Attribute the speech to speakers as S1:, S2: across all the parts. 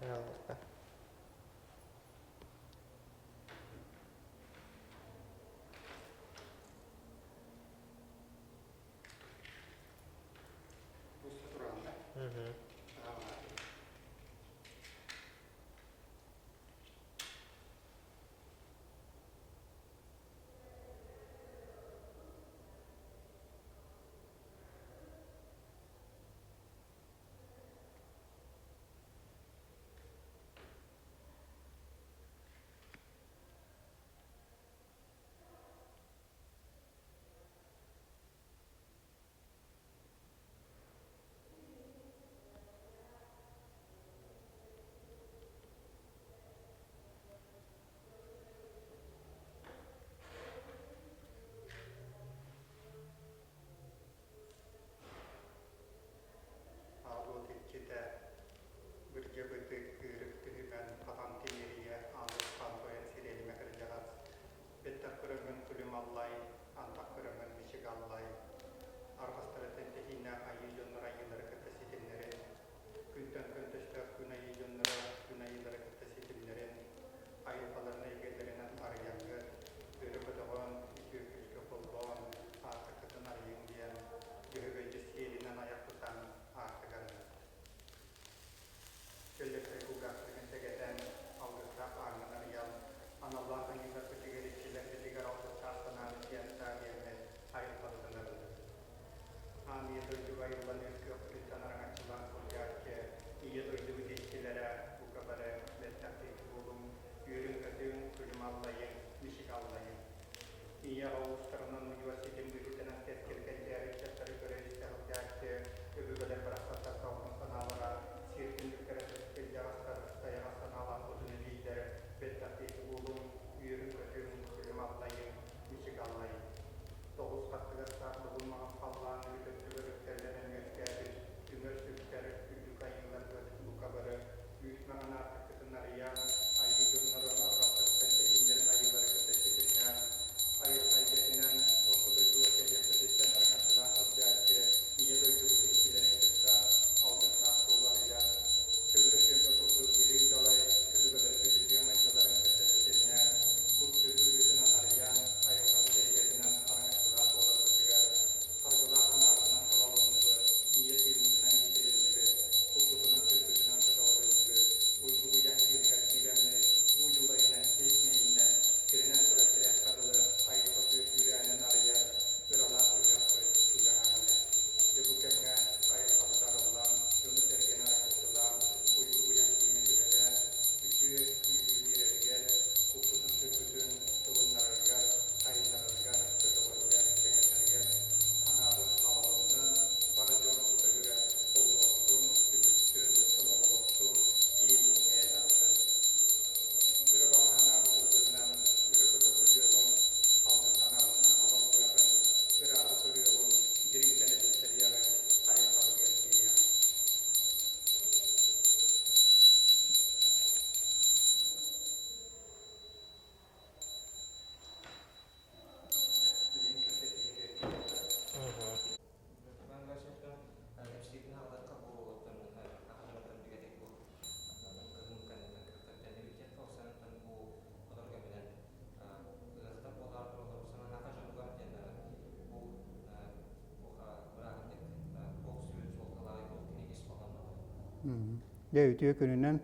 S1: Алгыста.
S2: Уста туран да? Аал-уот иччитэ, Бырдьа-бытык, ыырык түһүмэн, хатан тимирийэ, аан-уххан тойон сириэдимэ кырдьаҕас, бэттэх көрөҥҥүн күлүм аллай, антах көрөҥҥүн мичик аллай, арҕастарыттан тэһииннээх айыы дьоннор айыылары кытта ситимнэрин, күнтэн көнтөстөөх күн айыы дьонноро күн айыылары кытта ситимнэрин, айылҕаларын эйгэлэринэн арыйаҥҥыт, өрө көтөҕөн, үтүө күүскэ холбоон, аартыккытын арыйыҥ диэн Дьөһөгөйдү сиэлинэн айах тутан аартык арынар. Көллөккөй кулгаахтарын сэгэтэн, алгыстаах ааҥҥын арыйан, аналлаах айыыларбытыгар, иччилэрбитигэр алгыстаах санааны тиэртаа диэммит айылҕабытын арынабыт. Аан ийэ дойдуга айыллан үөскүөхпүтүттэн араҥаччылаан сылдьааччы, ийэ дойдубут иччилэрэ бука бары бэттэх диэки буолуҥ, үөрүҥ-көтүҥ, күлүм аллайыҥ, мичик аллайыҥ. Ийэ уустарынан удьуор ситим быһыытынан кэскил кэнчээри ыччаттары көрө-истэ сылдьааччы, өбүгэлэр барахсаттар салгын санаалара, сир түннүктэрэ кырдьаҕастар сайаҕас санаалаах хотун эдьиийдэр бэттэх диэки буолуҥ, үөрүҥ-көтүҥ, күлүм аллайыҥ, мичик аллайыҥ. Тоҕус хаттыгастаах добун маҥан халлаан үрүт өттүгэр үктэллэнэн үөскээбит үҥэр-сүктэр үрдүк айыыларгыт бука бары үүт маҥан аартыккытын арыйан, айыы дьоннорун арҕахтарыттан тэһииннэрин айыылары кытта ситимнээн, айылҕа эйгэтинэн Орто дойдуга кэлиэхпититтэн араҥаччылаан сылдьааччы Ийэ дойдубут иччилэрин кытта алгыстаах суолу арыйан, чөмөрө чүөмпэ курдук дириҥ далай өбүгэлэрбит үтүө майгыларын кытта ситимнээн, кут-сүр быһыытынан арыйан, айылҕабыт эйгэтинэн араҥаччылаах буоларбытыгар, саргылаах санаабытынан салалынныбыт, ийэ тыыммытынан иитилиннибит, куппутунан-сүрбүтүнэн көтөҕүлүннүбүт, уйгу-быйаҥ тыыныгар киирэммит, уу дьулайынан, сис мэйиинэн, сиринэн турар тирэххэ дылы айылҕа үтүө сүүрээнин арыйар ыралаах ыһыахпыт чугаһаан иһэр. Дьэ бу кэмҥэ айылҕабыт арыллан, дьону-сэргэни араҥаччылаан, уйгу-быйаҥ тыыны түһэрэн, үтүө күүһү биэрэригэр, куппутун-сүрбүтүн тылыннарарыгар, сайыннарарыгар, көтөҕөрүгэр, кэҥэтэригэр анаабыт аҕалыннын, бар дьон кута-сүрэ холбостун, түмүстүн, сомоҕолостун, ил-ээл аттын. Өрө баҕа санаабыт ыллыгынан өрө көтөҕүллүөҕүҥ, алгыс санаабытынан абаллыаҕыҥ, ырааҕы көрүөҕүҥ, дириҥтэн этиттэриэҕиҥ, айылҕабытыгар киириэҕиҥ. Билигин кэпсэтиибитигэр киириэххэ.
S3: Кэпсиирин аҕаларга бу оттон аҕаларыттан бигэтик бу кыһын кэнниттэн кэптэннибит диэххэ охсонуттан бу олор кэминэн ыалдьыттар буолаары тураллар сананаха дьонугар диэн бу бырааһынньык туох сүрүн суолталааҕый туох кинигэ ис хоһоонноҕуй
S2: Дьэ үтүө күнүнэн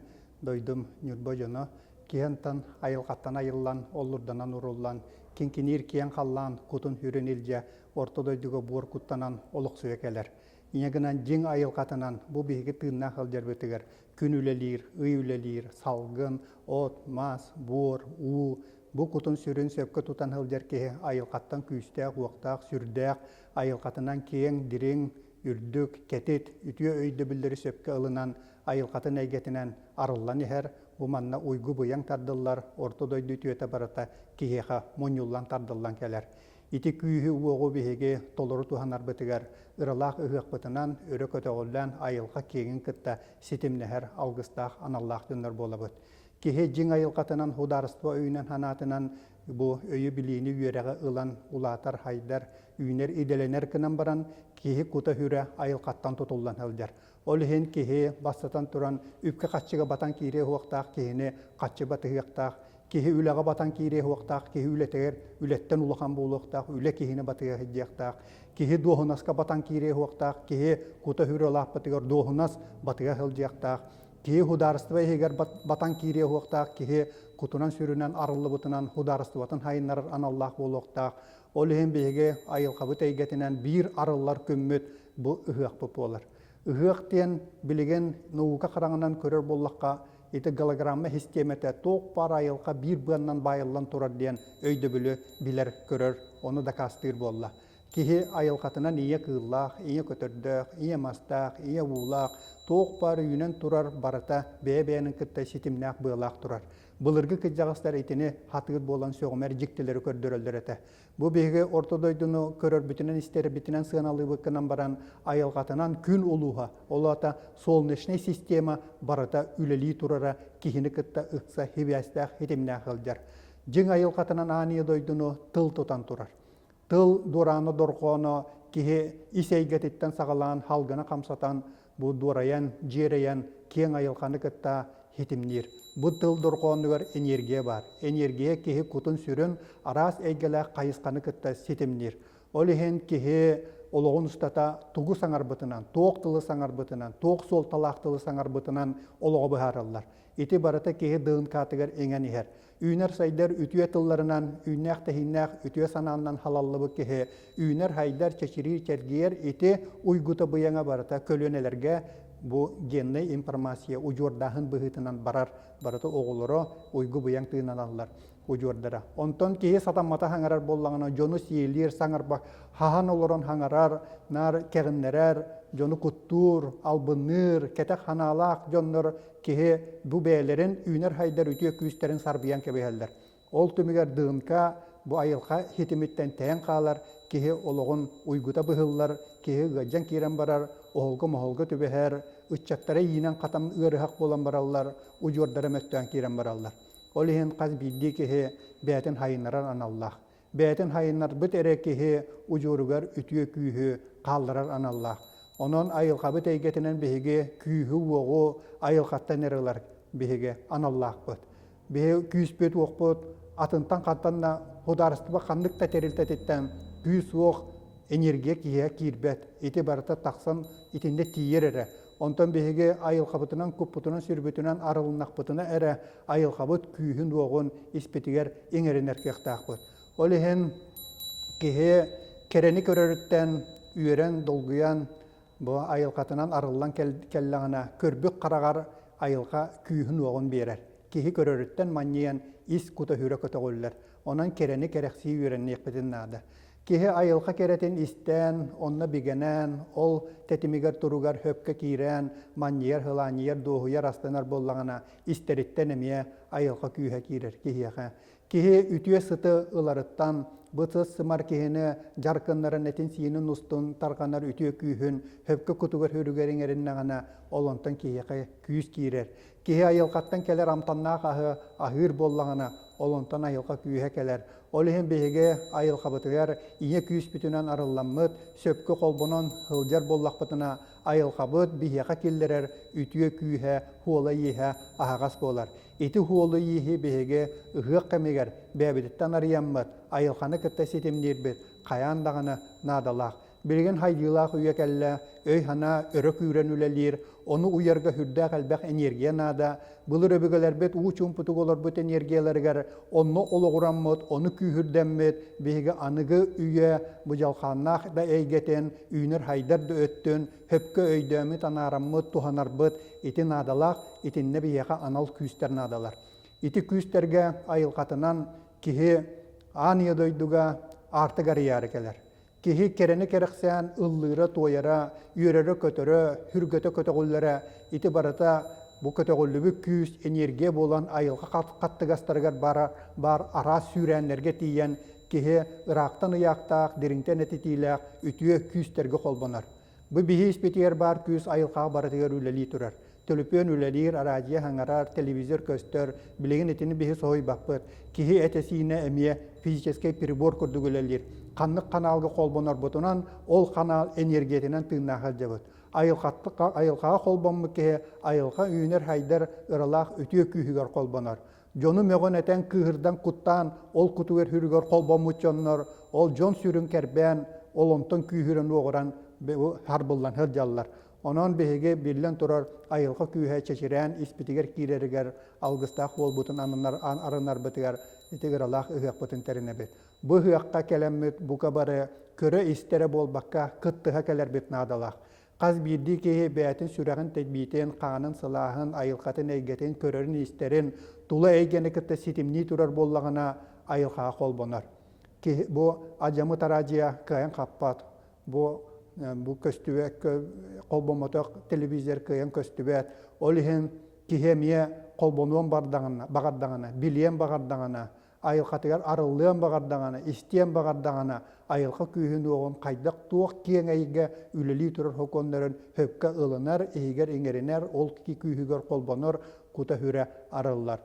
S2: дойдум Ньурба дьоно киһи-антан айылҕаттан айыллан, оллурданан уруллан, киҥкиниир киэҥ халлаан кутун үрүн илдьэ орто дойдуга буор куттанан олохсуйа кэлэр. Ийэ гынан дьиҥ айылҕатынан бу биһиги тыыннаах сылдьарбытыгар күн үлэлиир, ый үлэлиир, салгын, от, мас, буор, уу бу кутун сүрүн сөпкө тутан сылдьар киһи айылҕаттан күүстээх-уохтаах, сүрдээх, айылҕатынан киэҥ, дириҥ, үрдүк, кэтит, үтүө өйдөбүллэри сөпкө ылынан айылҕатын эйгэтинэн арыллан иһэр, бу манна уйгу-быйаҥ тардыллар, орто дойду үтүөтэ барыта киһиэхэ мунньуллан тардыллан кэлэр. Ити күүһү-уоҕу биһиги толору туһанарбытыгар ыралаах ыһыахпытынан өрө көтөҕүллэн айылҕа киэҥин кытта ситимнэһэр алгыстаах аналлаах дьоннор буолабыт. Киһи дьиҥ айылҕатынан судаарыстыба өйүнэн-санаатынан бу өйү-билиини үөрэҕи ылан улаатар, хайдар, үүнэр идэлэнэр гынан баран, Киһи кута-сүрэ айылҕаттан тутуллан сылдьар. Ол иһин киһи бастатан туран үпкэ-харчыга батан киириэ суохтаах киһини харчы батыһыахтаах, киһи үлэҕэ батан киириэ суохтаах, киһи үлэтигэр үлэттэн улахан буолуохтаах, үлэ киһини батыһа сылдьыахтаах, киһи дуоһунаска батан киириэ суохтаах, киһи кута-сүрэ улааппытыгар дуоһунас батыһа сылдьыахтаах, киһи судаарыстыба иһигэр батан киириэ суохтаах, киһи кутунан-сүрүнэн арыллыбытынан судаарыстыбатын сайыннарар аналлаах буолуохтаах. Ол иһин биһиги айылҕабыт эйгэтинэн биир арыллар күммүт бу ыһыахпыт буолар. Ыһыах диэн билигин наука хараҥынан көрөр буоллахха, ити голограмма систиэмэтэ туох баар айылҕа биир быаннан баайыллан турар диэн өйдөбүлү билэр, көрөр, ону дакаастыыр буолла. Киһи айылҕатынан ийэ кыыллаах, ийэ көтөрдөөх, ийэ мастаах, ийэ уулаах, туох баар үүнэн турар барыта бэйэ-бэйэнин кытта ситимнээх быалаах турар. Былыргы кырдьаҕастар итини хатыыр буолан сөҕүмэр дьиктилэри көрдөрөллөр этэ. Бу биһиги орто дойдуну көрөрбүтүнэн-истэрбитинэн сыаналыыбыт гынан баран, айылҕатынан күн улууһа, ол аата солнечнай система барыта үлэлии турара киһини кытта ыкса сибээстээх ситимнээх сылдьар. Дьиҥ айылҕатынан аан ийэ дойдуну тыл тутан турар. Тыл дуораана дорҕооно киһи ис эйгэтиттэн саҕалаан халгына хамсатан, бу дуорайан, дьиэрэйэн киэҥ айылҕаны кытта хитимниир. Бу тыл дорҕоонугар энергия баар. Энергия киһи кутун-сүрүн араас эйгэлээх хайысханы кытта ситимниир. Ол иһин киһи олоҕун устата тугу саҥарбытынан, туох тылы саҥарбытынан, туох суолталаах тылы саҥарбытынан олоҕо быһаарыллар. Ити барыта киһи ДНК-тыгар иҥэн иһэр. Үүнэр-сайдар үтүө тылларынан, үүннээх-тэһииннээх үтүө санааннан халаллыбыт киһи үүнэр-хайдар, чэчириир, чэргийэр ити уйгута быйаҥа барыта көлүөнэлэргэ бу геннай информация удьуордааһын быһыытынан барар, барыта оҕолоро уйгу-быйаҥ тыынаналлар удьуордара. Онтон киһи сатаммата хаҥарар буоллаҕына, дьону сиэлиир, саҥарба, хаһан олорон хаҥарар, наар кэҕиннэрэр, дьону куттуур, албынныыр, кэтэх санаалаах дьоннор киһи бу бэйэлэрин үүнэр-хайдар үтүө күүстэрин сарбыйан кэбиһэллэр. Ол түмүгэр ДНК бу айылҕа хитимиттэн тэйэн хаалар, киһи олоҕун уйгута быһыллар, киһи ыалдьан киирэн барар, оһолго-моһолго түбэһэр, ыччаттара иинэн-хатан ыарыһах буолан бараллар, удьуордара мөттөөн киирэн бараллар. Ол иһин хас биирдии киһи бэйэтин хайыннарар аналлаах. Бэйэтин хайыннарбыт эрэ киһи удьуоругар үтүө күүһү хаалларар аналлаах. Онон айылҕабыт эйгэтинэн биһиги күүһү-уоҕу айылҕаттан эрэ ылар биһиги аналлаахпыт. Биһи күүспүт-уохпут атынтан хантан да судаарыстыба ханнык да тэрилтэтиттэн күүс-уох, энергия киһиэхэ киирбэт. Ити барыта тахсан итиннэ тиийэр эрэ. Онтон биһиги айылҕабытынан, куппутунан-сүрбүтүнэн арылыннахпытына эрэ айылҕабыт күүһүн-уоҕун испитигэр иҥэринэр кыахтаахпыт. Ол иһин киһи кэрэни көрөрүттэн үөрэн, долгуйан, бу айылҕатынан арыллан кэллэҕинэ, көрбүт хараҕар айылҕа күүһүн-уоҕун биэрэр. Киһи көрөрүттэн манньыйан ис кута сүрэ көтөҕүллэр. Онон кэрэни кэрэхсии үөрэниэхпитин наада. Киһи айылҕа кэрэтин истэн, онно бигэнэн, ол тэтимигэр туругар хөпкө киирэн, манньыйар, һылаанньыйар, дуоһуйар, астынар буоллаҕына, истэриттэн эмиэ айылҕа күүһэ киирэр киһиэхэ. Киһи үтүө сыты ыларыттан, бу сыс-сымар киһини дьаркыннарын этин-сиинин устун тарҕанар үтүө күүһүн хөпкө кутугар сүрүгэр иҥэриннэҕинэ, ол онтон киһиэхэ күүс киирэр. Киһи айылҕаттан кэлэр амтаннаах аһы аһыыр буоллаҕына, ол онтон айылҕа күүһэ кэлэр. Ол иһин биһиги айылҕабытыгар ийэ күүспүтүнэн арылламмыт, сөпкө холбонон сылдьар буоллахпытына, айылҕабыт биһиэхэ киллэрэр үтүө күүһэ, хуола-ииһэ аһаҕас буолар. Ити хуолу-ииһи биһиги ыһыах кэмигэр бэйэбититтэн арыйаммыт, айылҕаны кытта ситимниирбит хайаан даҕаны наадалаах. Билигин хайдыылаах үйэ кэллэ, өй-санаа өрө күүрэн үлэлиир, ону уйарга сүрдээх элбэх энергия наада. Былыр өбүгэлэрбит уу чуумпутук олорбут энергияларыгар онно олоҕураммыт, ону күүһүрдэммит, биһиги аныгы үйэ бу дьалхааннаах да эйгэтин, үүнэр-хайдар да өттүн сөпкө өйдөөммүт, анаараммыт, туһанарбыт ити наадалаах, итиннэ биһиэхэ анал күүстэр наадалар. Ити күүстэргэ айылҕатынан киһи аан ийэ дойдуга аартык арыйаары кэлэр. Киһи кэрэни кэрэхсээн ыллыыра-туойара, үөрэрэ-көтөрө, сүргэтэ көтөҕүллэрэ ити барыта бу көтөҕүллүбүт күүс, энергия буолан айылҕа хаттыгастарыгар баар, баар араас сүүрээннэргэ тиийэн киһи ыраахтан ыйаахтаах, дириҥтэн этитиилээх үтүө күүстэргэ холбонор. Бу биһи испитигэр баар күүс айылҕаҕа барытыгар үлэлии турар. Төлөпүөн үлэлиир, араадьыйа хаҥарар, телевизор көстөр. Билигин итини биһи соһуйбаппыт. Киһи этэ-сиинэ эмиэ физическэй прибор курдук үлэлиир. ханнык ханаалга холбонорбутунан ол ханаал энергиятынан тыыннаах сылдьабыт. Айылҕаҕа холбоммут киһи айылҕа үүнэр-сайдар ыралаах үтүө күүһүгэр холбонор. Дьону мөҕөн-этэн, кыыһырдан, куттаан, ол кутугар-сүрүгэр холбоммут дьоннор ол дьон сүрүн кэрбээн, ол онтон күүһүрэн-уоҕуран харбыллан сылдьаллар. Онон биһиги, биллэн турар, айылҕа күүһэ чэчирээн испитигэр киирэригэр алгыстаах буолбутун арынарбытыгар ити ыралаах ыһыахпытын тэринэбит. Бу ыһыахха кэлэммит бука бары көрө-истэ эрэ буолбакка, кыттыһа кэлэрбит наадалаах. Хас биирдии киһи бэйэтин сүрэҕин тэбиитин, хаанын сылааһын, айылҕатын эйгэтин көрөрүн-истэрин, тула эйгэни кытта ситимнии турар буоллаҕына, айылҕаҕа холбонор. Киһи бу адьамыт араадьыйа кыайан хаппат, бу бу көстүбэт холбоммотох телевизор кыайан көстүбэт. Ол иһин киһи эмиэ холбонуон бардаҕына, баҕардаҕына, билиэн баҕардаҕына, айылҕатыгар арыллыан баҕардаҕына, истиэн баҕардаҕына, айылҕа күүһүн-уоҕун хайдах-туох киэҥ эйгэ үлэлии турар сокуоннарын сөпкө ылынар, иһигэр иҥэринэр, ол күүһүгэр холбонор, кута-сүрэ арыллар.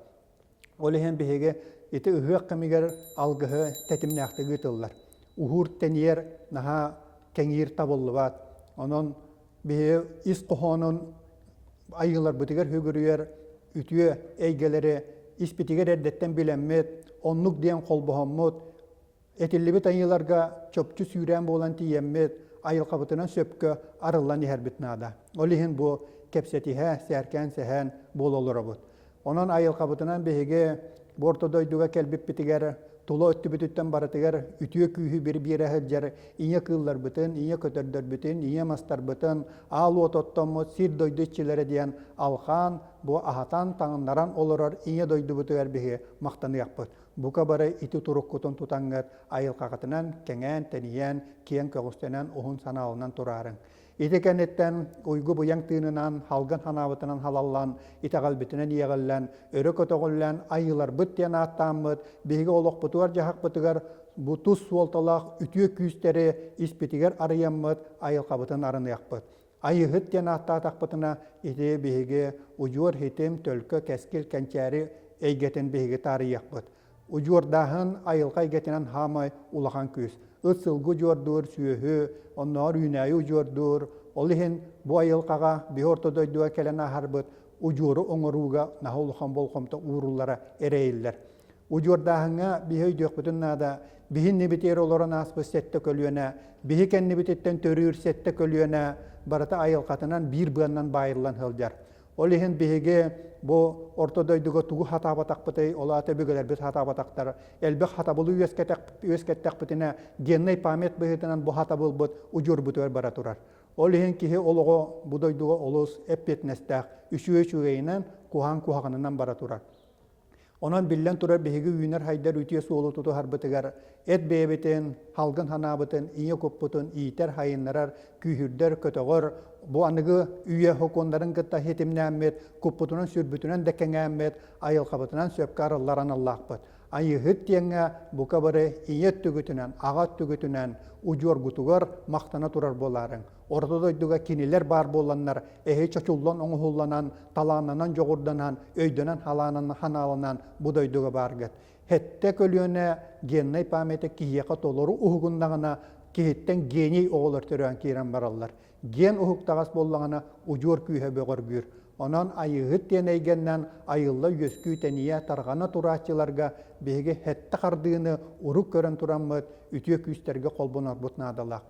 S2: Ол иһин биһиги ити ыһыах кэмигэр алгыһы тэтимнээхтик ыытыллар. Уһуур тэнийэр наһаа кэҥиир табыллыбат. Онон биһиги ис хоһоонун айыыларбытыгар сүгүрүйэр үтүө эйгэлэри испитигэр эрдэттэн билэммит, оннук диэн холбоһоммут, этиллибит айыыларга чопчу сүүрээн буолан тиийэммит, айылҕабытынан сөпкө арыллан иһэрбит наада. Ол иһин бу кэпсэтиһэ, сээркээн-сэһээн буола олоробут. Онон айылҕабытынан биһиги бу орто дойдуга кэлбиппитигэр тула өттүбүтүттэн барытыгар үтүө күүһү бір биэрэ сылдьар ийэ кыылларбытын, ийэ көтөрдөрбүтүн, ийэ мастарбытын, аал уот оттоммут сир дойду иччилэрэ диэн алҕаан, бу аһатан, таҥыннаран олорор ийэ дойдубутугар биһи махтаныахпыт. Бука бары ити туруккутун тутаҥҥыт айылҕаҕытынан кэҥээн-тэнийэн, киэҥ көҕүстэнэн уһун санааланан тураарыҥ. Ити кэнниттэн уйгу-быйаҥ тыынынан, халгын санаабытынан халаллан, итэҕэлбитинэн иэҕиллэн, өрө көтөҕүллэн, айыыларбыт диэн ааттааммыт, биһиги олохпутугар-дьаһахпытыгар бу тус суолталаах үтүө күүстэри испитигэр арыйаммыт, айылҕабытын арыныахпыт. Айыыһыт диэн ааттаатахпытына, ити биһиги удьуор хитим, төлкө, кэскил, кэнчээри эйгэтин биһиги таарыйыахпыт. Удьуордааһын айылҕа эйгэтинэн хаамай улахан күүс. Ыт сылгы удьуордуур, сүөһү, оннооҕор үүнээйи удьуордуур. Ол иһин бу айылҕаҕа биһи орто дойдуга кэлэн ааһарбыт удьуору оҥорууга наһаа улахан болҕомто ууруллара эрэйиллэр. Удьуордааһыҥҥа биһи өйдүөхпүтүн наада, биһи иннибитигэр олорон ааспыт сэттэ көлүөнэ, биһи кэннибититтэн төрүүр сэттэ көлүөнэ барыта айылҕатынан биир быаннан баайыллан сылдьар. Ол иһин биһиги бу орто дойдуга тугу хатаабатахпытый, ол аата өбүгэлэрбит хатаабатахтар. Элбэх хатабылы үөскэттэхпитинэ геннай память быһыытынан бу хатабылбыт удьуорбутугар бара турар. Ол иһин киһи олоҕо бу дойдуга олус эппиэтинэстээх, үчүгэй үчүгэйинэн, куһаҕан куһаҕанынан бара турар. Онон биллэн турар биһиги үүнэр-сайдар үтүө суолу тутуһарбытыгар эт бэйэбитин, халгын санаабытын, ийэ куппутун иитэр-сайыннарар, күүһүрдэр, көтөҕөр, бу аныгы үйэ сокуоннарын кытта ситимнээммит, куппутунан-сүрбүтүнэн да кэҥээммит, айылҕабытынан сөпкө арыллар аналлаахпыт. Айыыһыт диэҥҥэ бука бары ийэ өттүгүтүнэн, аҕа өттүгүтүнэн удьуоргутугар махтана турар буолаарыҥ. Орто дойдуга кинилэр баар буоланнар, эһи чочуллан оҥоһулланан, талааннанан дьоҕурданан, өйдөнөн халаанан ханааланан бу дойдуга бааргыт. Хэттэ көлүөнэ геннай памяти киһиэхэ толору уһугуннаҕына, киһиттэн гений оҕолор төрөөн киирэн бараллар. Ген уһуктаҕас буоллаҕына, удьуор күүһэ бөҕөргүүр. Онон айыыһыт диэн эйгэннэн айылла үөскүү тэнийэ тарҕана турааччыларга биһиги хэттэ хардыыны урук көрөн тураммыт үтүө күүстэргэ холбонорбут наадалаах.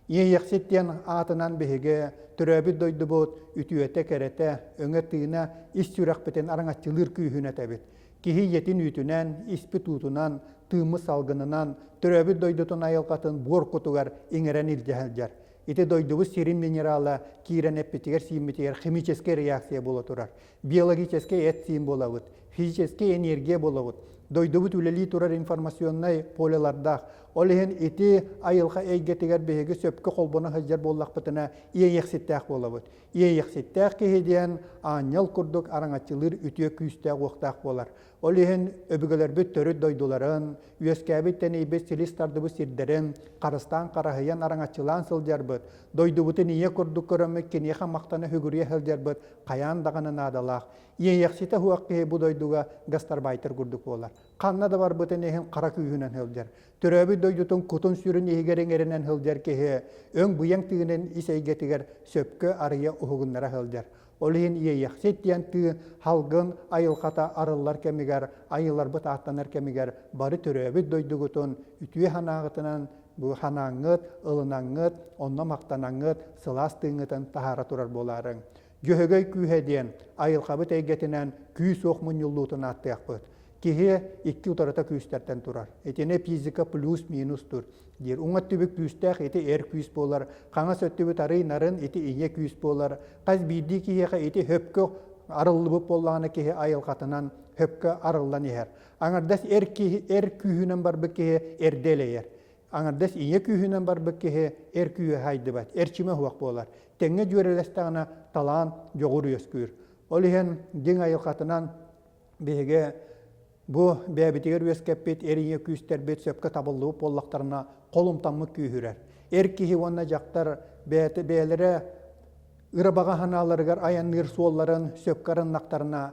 S2: Иэйэхсит диэн аатынан биһиги төрөөбүт дойдубут үтүөтэ-кэрэтэ, өҥө-тыына ис сүрэхпитин араҥаччылыыр күүһүн этэбит. Киһи ийэтин үүтүнэн, испит уутунан, тыыммыт салгынынан, төрөөбүт дойдутун айылҕатын буор кутугар иҥэрэн илдьэ сылдьар. Ити дойдубут сирин минерала киирэн эппитигэр-сииммитигэр химическэй реакция буола турар. Биологическай эт-сиин буолабыт, физическэй энергия буолабыт. Дойдубут үлэлии турар информационнай полелардаах. Ол иһин ити айылҕа эйгэтигэр биһиги сөпкө холбоно сылдьар буоллахпытына иэйиэхситтээх буолабыт. Иэйиэхситтээх киһи диэн аанньал курдук араҥаччылыыр үтүө күүстээх-уохтаах буолар. Ол иһин өбүгэлэрбит төрүт дойдуларын, үөскээбит тэнийбит силис тардыбыт сирдэрин харыстаан хараһыйан араҥаччылаан сылдьарбыт, дойдубутун ийэ курдук көрөммүт киниэхэ махтана сүгүрүйэ сылдьарбыт хайаан даҕаны наадалаах. Иэйэхситэ суох киһи бу дойдуга гастарбайтер курдук буолар. Ханна да барбытын иһин хара күүһүнэн сылдьар. Төрөөбүт дойдутун кутун-сүрүн иһигэр иҥэринэн сылдьар киһи өҥ-быйаҥ тыынын ис эйгэтигэр сөпкө арыйа уһугуннара сылдьар. Ол иһин Иэйэхсит диэн тыын халгын айылҕата арыллар кэмигэр, айыыларбыт ааттанар кэмигэр бары төрөөбүт дойдугутун үтүө санааҕытынан бу санааҥҥыт, ылынаҥҥыт, онно махтанаҥҥыт сылаас тыыҥҥытын таһаара турар буолаарыҥ. Дьөһөгөй күүһэ диэн айылҕабыт эйгэтинэн күүс-уох мунньуллуутун ааттыахпыт. Киһи икки утарыта күүстэртэн турар. Итини физика плюс-минус тур диир. Уҥа өттүбүт күүстээх ити эр күүс буолар, хаҥас өттүбүт арый нарын ити ийэ күүс буолар. Хас биирдии киһиэхэ ити хөпкө арыллыбыт буоллаҕына киһи айылҕатынан хөпкө арыллан иһэр. Аҥардас эр киһи эр күүһүнэн барбыт киһи эрдэ элэйэр. Аҥардас ийэ күүһүнэн барбыт киһи эр күүһэ хайдыбат, эрчимэ суох буолар. Тэҥҥэ дьүөрэлэстэҕинэ талаан, дьоҕур үөскүүр. Ол иһин дьиҥ айылҕатынан биһиги бу бэйэбитигэр үөскэппит эр ийэ күүстэрбит сөпкө табыллыбыт буоллахтарына холумтаммыт күүһүрэр. Эр киһи уонна дьахтар бэйэтэ бэйэлэрэ ырабаҕа санааларыгар айанныыр суолларын сөпкө арыннахтарына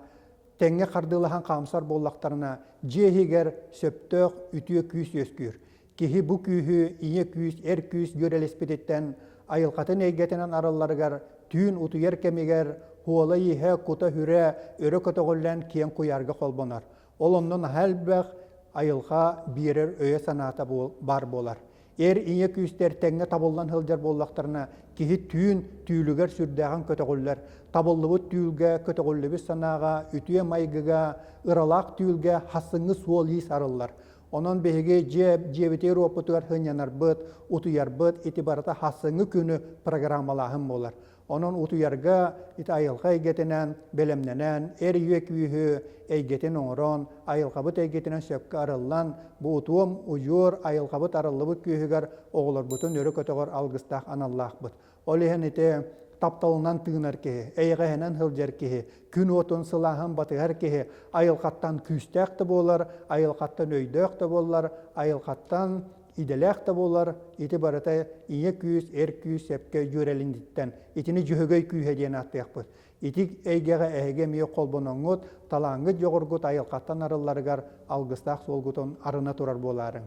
S2: тэҥҥэ хардыылаһан хаамсар буоллахтарына, дьиэ иһигэр сөптөөх үтүө күүс үөскүүр. Киһи бу күүһү ийэ күүс, эр күүс дьүөрэлэспититтэн айылҕатын эйгэтинэн арылларыгар түүн утуйар кэмигэр хуола иһэ, кута-сүрэ өрө көтөҕүллэн киэҥ куйаарга холбонор. Ол онно наһаа элбэх айылҕа биэрэр өйө-санаата баар буолар. Эр ийэ күүстэр тэҥҥэ табыллан сылдьар буоллахтарына, киһи түүн түүлүгэр сүрдээҕин көтөҕүллэр. Табыллыбыт түүлгэ, көтөҕүллүбүт санааҕа, үтүө майгыга, ыралаах түүлгэ хассыҥҥы суол-иис арыллар. Онон биһиги дьиэ дьиэбитигэр уоппутугар сынньанарбыт, утуйарбыт ити барыта хассыҥҥы күнү программалааһын буолар. Онон утуйарга ити айылҕа эйгэтинэн бэлэмнэнэн, эр үйэ күүһү эйгэтин оҥорон, айылҕабыт эйгэтинэн сөпкө арыллан, бу утуом, удьуор айылҕабыт арыллыбыт күүһүгэр оҕолорбутун өрө көтөҕөр алгыстаах аналлаахпыт. Ол иһин ити тапталынан тыынар киһи, эйэҕэһинэн сылдьар киһи, күн уотун сылааһын батыһар киһи айылҕаттан күүстээх да буолар, айылҕаттан өйдөөх да буолар, айылҕаттан идэлээх да буолар, ити барыта ийэ күүс, эр күүс сөпкө дьүөрэлиниттэн. Итини дьөһөгөй күүһэ диэн ааттыахпыт. Ити эйгэҕэ эһиги эмиэ холбоноҥҥут, талааҥҥыт дьоҕургут айылҕаттан арылларыгар алгыстаах суолгутун арына турар буолаарыҥ.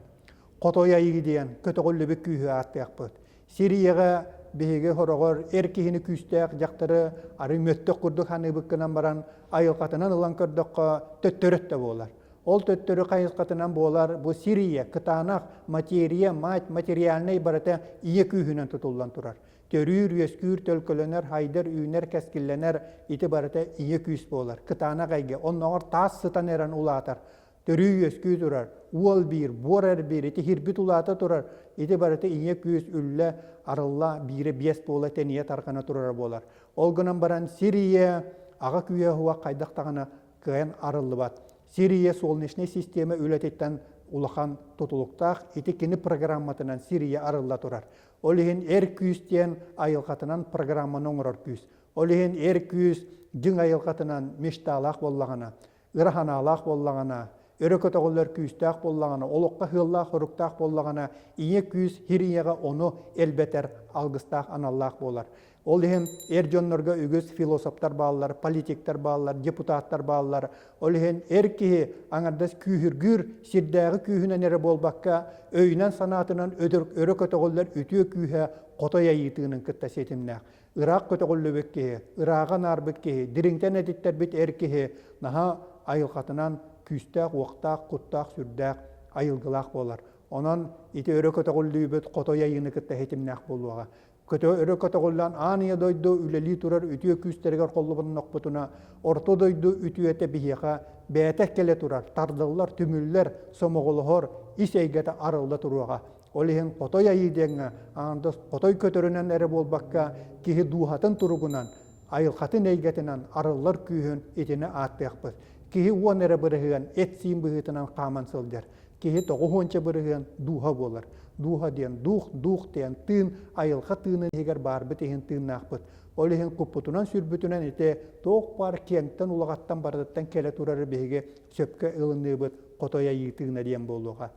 S2: Хотой айыы диэн көтөҕүллүбүт күүһү ааттыахпыт. Сир ийэҕэ биһиги хороҕор эр киһини күүстээх дьахтары арый мөттөх курдук саныыбыт гынан баран, айылҕатынан ылан көрдөххө төттөрү өттө буолар. Ол төттөрү хайысхатынан буолар бу сир ийэ, кытаанах материя, мать, материальнай барыта ийэ күүһүнэн тутуллан турар. Төрүүр, үөскүүр, төлкөлөнөр, хайдар, үүнэр, кэскиллэнэр ити барыта ийэ күүс буолар. Кытаанах эйгэ. Оннооҕор таас сытан эрэн улаатар. Төрүү үөскүү турар. Уол биир, буор эр биир, ити хирбит улаата турар. Ити барыта ийэ күүс үллэ, арылла, биирэ биэс буола тэнийэ тарҕана турара буолар. Ол гынан баран сир ийэ аҕа күүһэ уһуах хайдах даҕаны кыайан арыллыбат. Сир ийэ солнечнай система үлэтиттэн улахан тутулуктаах, ити кини программатынан сир ийэ арылла турар. Ол иһин эр күүс диэн айылҕатынан программаны оҥорор күүс. Ол иһин эр күүс дьиҥ айылҕатынан мечталаах буоллаҕына, ыра санаалаах буоллаҕына, өрө көтөҕүллэр күүстээх буоллаҕына, олоххо сыаллаах-соруктаах буоллаҕына, ийэ күүс сир ийэҕэ ону элбэтэр алгыстаах аналлаах буолар. Ол иһин эр дьоннорго үгүс философтар бааллар, политиктар бааллар, депутаттар бааллар. Ол иһин эр киһи аҥардас күүһүргүүр сирдээҕи күүһүнэн эрэ буолбакка, өйүнэн-санаатынан өрө көтөҕүллэр үтүө күүһэ хотой айыытыынын кытта ситимнээх. Ыраах көтөҕүллүбүт киһи, ырааҕа анаарбыт киһи, дириҥтэн этиттэрбит эр киһи наһаа айылҕатынан күүстээх, уохтаах, куттаах, сүрдээх айылгылаах буолар. Онон ити өрө көтөҕүллүүбүт хотой айыыны кытта ситимнээх буолуоҕа. Көтө өрө көтөҕүллэн аан ийэ дойду үлэлии турар үтүө күүстэригэр холлубуннахпытына, орто дойду үтүөтэ биһиэхэ бэйэтэ кэлэ турар, тардыллар, түмүллэр, сомоҕолоһор ис эйгэтэ арылла туруоҕа. Ол иһин хотой айыы диэҥҥэ аҥардас хотой көтөрүнэн эрэ буолбакка, киһи дууһатын туругунан, айылҕатын эйгэтинэн арыллар күүһүн итини ааттыахпыт. Киһи 10 эрэ бырыһыан эт-сиин быһыытынан хааман сылдьар. Киһи 90 бырыһыан дууһа буолар. Дууһа диэн дух, дух диэн тыын, айылҕа тыынын иһигэр баарбыт иһин тыыннаахпыт. Ол иһин куппутунан-сүрбүтүнэн ити туох баар киэҥтэн улаҕаттан барытыттан кэлэ турары биһиги сөпкө ылыныыбыт хотой айыы тыына диэн буолуоҕа.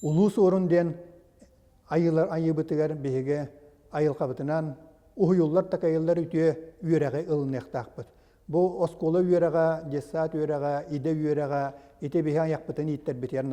S2: Улуу Суорун диэн айыылар айыыбытыгар биһиги айылҕабытынан уһуйуллар такайыллар үтүө үөрэҕи ылыныахтаахпыт. Бу оскуола үөрэҕэ, детсад үөрэҕэ, идэ үөрэҕэ ити биһи айахпытын ииттэрбитигэр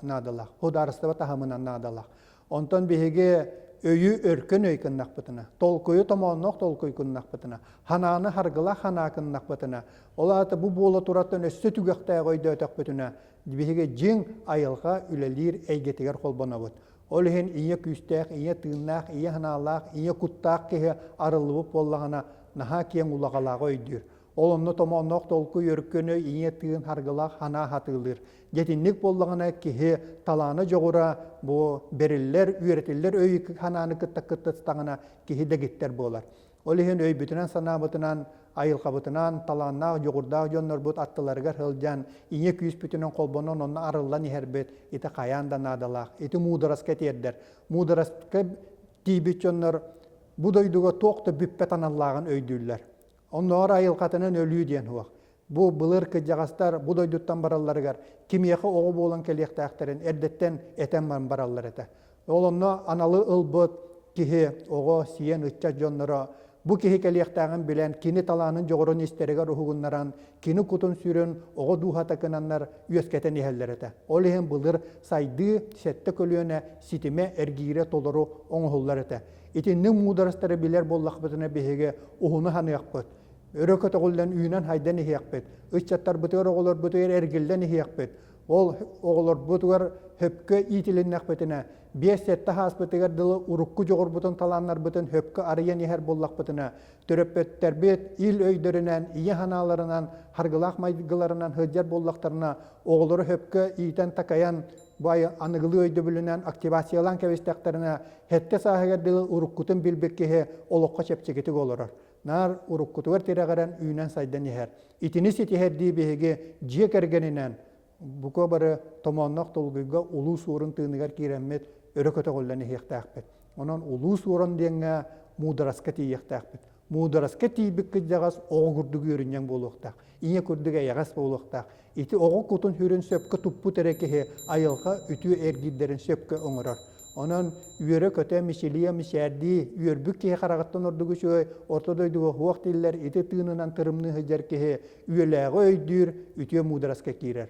S2: наадалаах. Судаарыстыба таһымынан наадалаах. Онтон биһиги өйү өркөн өй гыннахпытына, толкуйу томоонноох толкуй гыннахпытына, ханааны харгылаах ханаа гыннахпытына, ол аата бу буола турартан өссө түгэхтээх өйдөөтөхпүтүнэ, биһиги дьиҥ айылҕа үлэлиир эйгэтигэр холбонобут. Ол иһин ийэ күүстээх, ийэ тыыннаах, ийэ санаалаах, ийэ куттаах киһи арыллыбыт буоллаҕына, наһаа киэҥ улаҕалааҕы өйдүүр. Ол онно томоонноох толкуй өркөнө ийэ тыын харгылаах санаа хатыылыыр. Дьэтинник буоллаҕына киһи талаана дьоҕура бу бэриллэр, үөрэтиллэр өй санааны кытта кыттыстаҕына киһи дэгиттэр буолар. Ол иһин өйбүтүнэн-санаабытынан, айылҕабытынан, талааннаах, дьоҕурдаах дьоннорбут аттыларыгар сылдьан, ийэ күүспүтүнэн холбонон онно арыллан иһэрбит ити хайаан да наадалаах. Ити муудараска тиэрдэр. Муудараска тиийбит дьоннор бу дойдуга туох да бүппэт аналлааҕын өйдүүллэр. Оннооҕор айылҕатынан өлүү диэн суох. Бу былыр кырдьаҕастар бу дойдуттан баралларыгар кимиэхэ оҕо буолан кэлиэхтээхтэрин эрдэттэн этэн баран бараллар этэ. Ол онно аналы ылбыт киһи, оҕо, сиэн, ыччат дьонноро бу киһи кэлиэхтээҕин билэн, кини талаанын дьоҕурун истэригэр уһугуннаран, кини кутун-сүрүн оҕо дууһата гынаннар үөскэтэн иһэллэр этэ. Ол иһин былыр сайдыы сэттэ көлүөнэ ситимэ эргиирэ толору оҥоһуллар этэ. Итинник муударастары билэр буоллахпытына биһиги уһуну ханыахпыт, өрө көтөҕүллэн үүнэн-хайдан иһиэхпит, ыччаттарбытыгар, оҕолорбутугар эргиллэн иһиэхпит. Ол оҕолорбутугар хөпкө иитилиннэхпитинэ, 5-7 ааспытыгар дылы урукку дьоҕурбутун талааннарбытын хөпкө арыйан иһэр буоллахпытына, төрөппүттэрбит ил өйдөрүнэн, ийэ санааларынан, харгылаах майгыларынан сылдьар буоллахтарына, оҕолору хөпкө иитэн-такайан, бу аныгылыы өйдөбүлүнэн активациялаан кэбистэхтэринэ, сэттэ сааһыгар дылы уруккутун билбит киһи олоххо чэпчэкитик олорор. Наар уруккутугар тирэҕирэн үүнэн-сайдан иһэр. Итини ситиһэрдии биһиги дьиэ кэргэнинэн бука бары томоонноох толгуйга улуу суорун тыыныгар киирэммит өрө көтөҕүллэн иһиэхтээхпит. Онон улуу суорун диэҥҥэ муудараска тиийиэхтээхпит. Муудараска тиийбит кырдьаҕас оҕо курдук үөрүнньэҥ буолуохтаах, ийэ курдук эйэҕэс буолуохтаах. Ити оҕо кутун-сүрүн сөпкө туппут эрэ киһи айылҕа үтүө эргиирдэрин сөпкө оҥорор. Онон үөрэ-көтө, мичилийэ мичээрдии, үөрбүт киһи хараҕыттан ордук үчүгэй, орто дойдуга суох дииллэр, ити тыынынан тырымныы сылдьар киһи үөлээҕи өйдүүр, үтүө муудараска киирэр.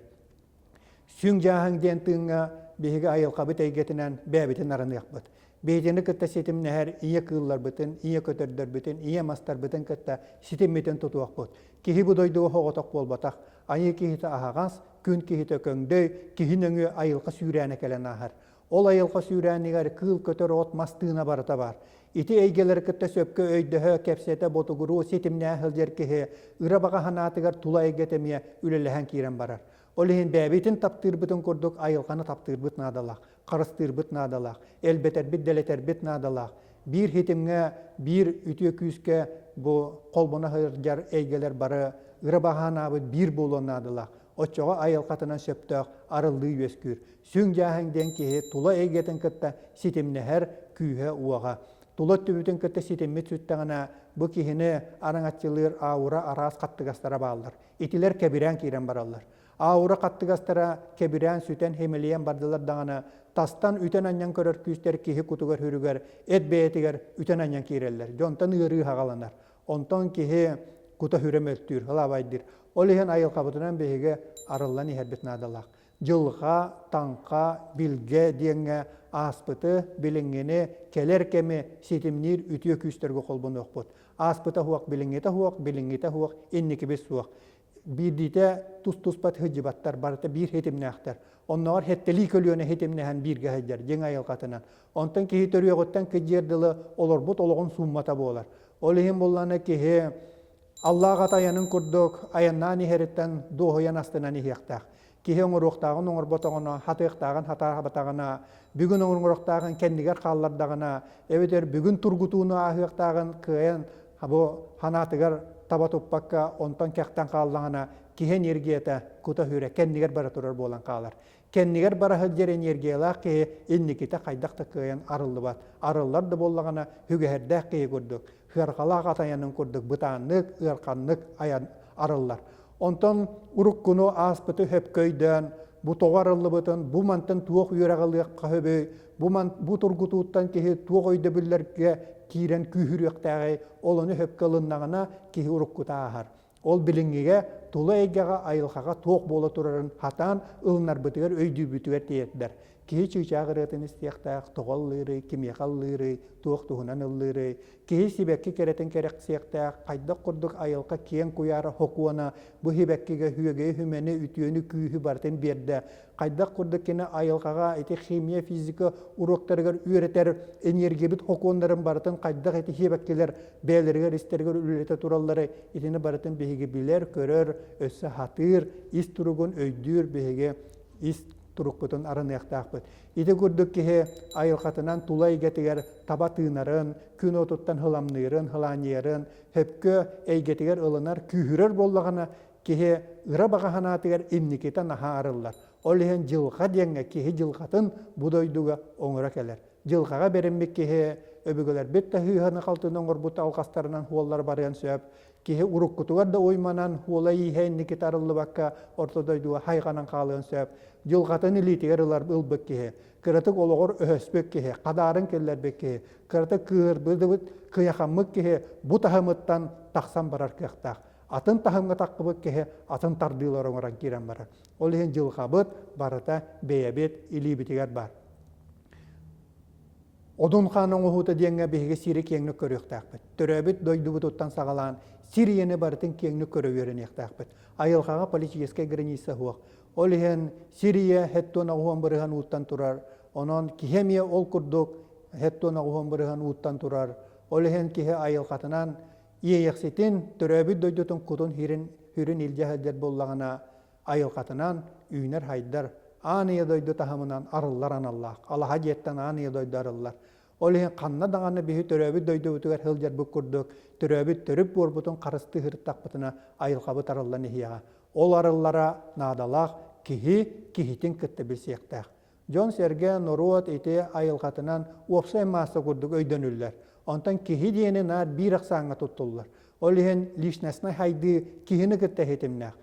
S2: Сүҥ дьааһыҥ диэн тыыҥҥа биһиги айылҕабыт эйгэтинэн бэйэбитин арыныахпыт. Биһигини кытта ситимнэһэр ийэ кыылларбытын, ийэ көтөрдөрбүтүн, ийэ мастарбытын кытта ситиммитин тутуохпут. Киһи бу дойдуга соҕотох буолбатах. Айыы киһитэ аһаҕас, күн киһитэ көҥдөй, киһи нөҥүө айылҕа сүүрээнэ кэлэн ааһар. Ол айылҕа сүүрээнигэр кыыл, көтөр, от, мас тыына барыта баар. Ити эйгэлэри кытта сөпкө өйдөһө, кэпсэтэ, ботугуруу, ситимнээх сылдьар киһи ыра баҕа санаатыгар тула эйгэтэ эмиэ үлэлэһэн киирэн барар. Ол иһин бэйэбитин таптыырбытын курдук айылҕаны таптыырбыт наадалаах, харыстыырбыт наадалаах, элбэтэрбит, дэлэтэрбит наадалаах. Биир ситимҥэ, биир үтүө күүскэ бу холбоно сылдьар эйгэлэр бары ыра баҕа биир буолуон наадалаах. Оччоҕо айылҕатынан сөптөөх арыллыы үөскүүр. Сүҥ дьааһыҥ диэн киһи тула эйгэтин кытта ситимнэһэр күүһэ-уоҕа. Тула өттүбүтүн кытта ситиммит сүттэҕинэ, бу киһини араҥаччылыыр аура араас хаттыгастара бааллар. Итилэр кэбирээн киирэн бараллар. Аура хаттыгастара кэбирээн сүтэн химилийэн бардылар даҕаны, тастан үтэн-анньан көрөр күүстэр киһи кутугар-сүрүгэр, эт бэйэтигэр үтэн-анньан киирэллэр. Дьонтон ыарыы хаҕаланар. Онтон киһи кута-сүрэ мөлтүүр, ылаабайдыыр. Ол иһин айылҕабытынан биһиги арыллан иһэрбит наадалаах. Дьылҕа, таҥха, билгэ диэҥҥэ ааспыты, билиҥҥини, кэлэр кэми ситимниир үтүө күүстэргэ холбонуохпут. Ааспыта суох, билиҥҥитэ суох, билиҥҥитэ суох, инникибит суох. Биирдиитэ тус-туспа сылдьыбаттар, барыта биир ситимнээхтэр. Оннооҕор сэттэлии көлүөнэ ситимнэһэн бииргэ сылдьар, дьиҥ айылҕатынан. Онтон киһи төрүөҕүттэн кыдьыар дылы олорбут олоҕун сууммата буолар. Ол иһин буоллаҕына киһи Аллаах ат айанын курдук айаннаан иһэриттэн дуоһуйан астынан иһиэхтээх. Киһи оҥоруохтааҕын оҥорботоҕуна, хатыахтааҕын хатаабатаҕына, бүгүн оҥоруохтааҕын кэннигэр хааллардаҕына, эбэтэр бүгүн тургутууну ааһыахтааҕын кыайан бу санаатыгар таба туппакка, онтон кэхтэн хааллаҕына, киһи энергията кута-сүрэ кэннигэр бара турар буолан хаалар. Кэннигэр бара сылдьар энергиялаах киһи инникитэ хайдах да кыайан арыллыбат. Арыллар да буоллаҕына, үгэһэрдээх киһи курдук, сыарҕалаах ат айанын курдук бытааннык, ыарханнык айан арыллар. Онтон уруккуну ааспыты сөпкө өйдөөн, бу тоҕо арыллыбытын, бу мантан туох үөрэх ылыахха сөбүй, бу, ман, бу тургутууттан киһи туох өйдөбүллэргэ киирэн күүһүрүөхтээҕий, ол ону сөпкө ылыннаҕына киһи уруккута ааһар. Ол билиҥҥигэ тула эйгэҕэ айылҕаҕа туох буола турарын хатаан ылынарбытыгар өйдүүрбүтүгэр тиэрдэр. Киһи чыычаах ырыатын истиэхтээх, тоҕо ыллыырый, кимиэхэ ыллыырый, туох туһунан ыллыырый, киһи сибэкки кэрэтин кэрэхсиэхтээх, хайдах курдук айылҕа киэҥ куйаара хокуона бу сибэккигэ үөгэйи хүмэни, үтүөнү, күүһү барытын биэрдэ, хайдах курдук кини айылҕаҕа ити химия, физика уруоктарыгар үөрэтэр энергиябит хокуоннарын барытын хайдах ити сибэккилэр бэйэлэригэр истэригэр үлэлэтэ тураллары итини барытын биһиги билэр, көрөр, өссө хатыыр, ис туругун өйдүүр биһиги ис турукпутун арыныахтаахпыт. Ити курдук киһи айылҕатынан тула эйгэтигэр таба тыынарын, күн уотуттан хыламныырын, хылаанньыйарын, сөпкө эйгэтигэр ылынар, күүһүрэр буоллаҕына, киһи ыра баҕа санаатыгар инникитэ наһаа арыллар. Ол иһин дьылҕа диэҥҥэ киһи дьылҕатын бу дойдуга оҥоро кэлэр. Дьылҕаҕа бэриммит киһи өбүгэлэрбит да сыыһаны-халтыны оҥорбут алҕастарынан хуоллар барыан сөп. Киһи уруккутугар да уйманан, хуола-ииһэ инникитэ арыллыбакка орто дойдуга хайҕанан хаалыан сөп. Дьылҕатын илиитигэр ылар ылбыт киһи, кыратык олоҕор өһөспүт киһи, хадаарын киллэрбит киһи, кыратык кыыһырбыт, кыйахаммыт киһи бу таһымыттан тахсан барар кыахтаах. Атын таһымҥа таххыбыт киһи атын тардыылар оҥорон киирэн барар. Ол иһин дьылҕабыт барыта бэйэбит илиибитигэр баар. Одун хаан оҥоһуута диэҥҥэ биһиги сири киэҥник көрүөхтээхпит. Төрөөбүт дойдубутуттан саҕалаан сир иэнэ барытын киэҥник көрө үөрэниэхтээхпит. Айылҕаҕа политическай граница суох. Ол иһин сир ийэ хэттуон оҕуһуон бырыһан ууттан турар. Онон киһи эмиэ ол курдук хэттуон оҕуһуон бырыһан ууттан турар. Ол иһин киһи айылҕатынан иэйэхситин, төрөөбүт дойдутун кутун хирин, хүрүн илдьэ сылдьар буоллаҕына, айылҕатынан үүнэр-хайдар, аан ийэ дойду таһымынан арыллар аналлаах. Алаһа дьиэттэн аан ийэ дойду арыллар. Ол иһин ханна даҕаны биһи төрөөбүт дойдубутугар сылдьарбыт курдук, төрөөбүт төрүт буорбутун харыстыы сырыттахпытына айылҕабыт арыллан иһиэҕэ. Ол арыллара наадалаах киһи киһитин кытта билсиэхтээх. Дьон-сэргэ, норуот ити айылҕатынан уопсай маасса курдук өйдөнүллэр. Онтон киһи диэни наар биир ахсааҥҥа туттуллар. Ол иһин личностнай хайдыы киһини кытта ситимнээх.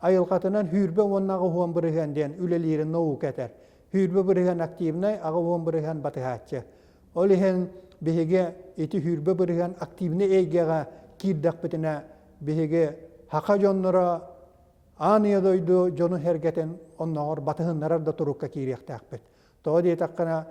S2: Айылҕатынан сүүрбэ уонна аҕыс бырыһыан диэн үлэлиирин наука этэр. Сүүрбэ бырыһыан активнай, аҕыс бырыһыан батыһааччы. Ол иһин биһиги ити сүүрбэ бырыһыан активнай эйгэҕэ киирдэхпитинэ биһиги саха дьонноро аан ийэ дойду дьону-сэргэтин оннооҕор батыһыннарар да турукка киириэхтээхпит. Тоҕо диэтэххинэ,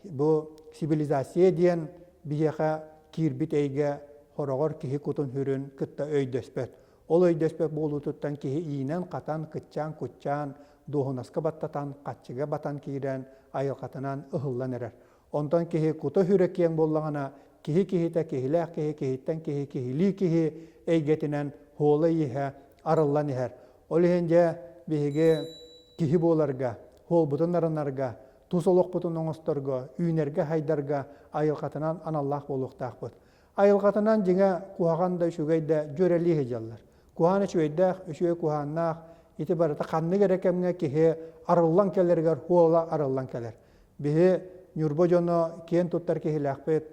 S2: бу цивилизация диэн биһиэхэ киирбит эйгэ хороҕор киһи кутун-сүрүн кытта өйдөспөт. Ол өйдөспөт буолуутуттан киһи иинэн-хатан, кыччаан-куччаан, дуоһунаска баттатан, хаччыга батан киирэн, айылҕатынан ыһыллан эрэр. Онтон киһи кута-сүрэ киэҥ буоллаҕына, киһи киһитэ, киһилээх киһи, киһиттэн киһи, киһилии киһи эйгэтинэн хуола-ииһэ арыллан иһэр. Ол иһин дьэ биһиги киһи буоларга, хуолбутун арынарга, тус олохпутун оҥосторго, үүнэргэ-хайдарга айылҕатынан аналлаах буолуохтаахпыт. Айылҕатынан дьиҥэ куһаҕан да үчүгэй да дьүөрэлии сылдьаллар. Куһаҕан үчүгэйдээх, үчүгэй куһаҕаннаах ити барыта ханнык эрэ кэмҥэ киһи арыллан кэлэригэр хуола арыллан кэлэр. Биһи Ньурба дьоно киэн туттар киһилээхпит,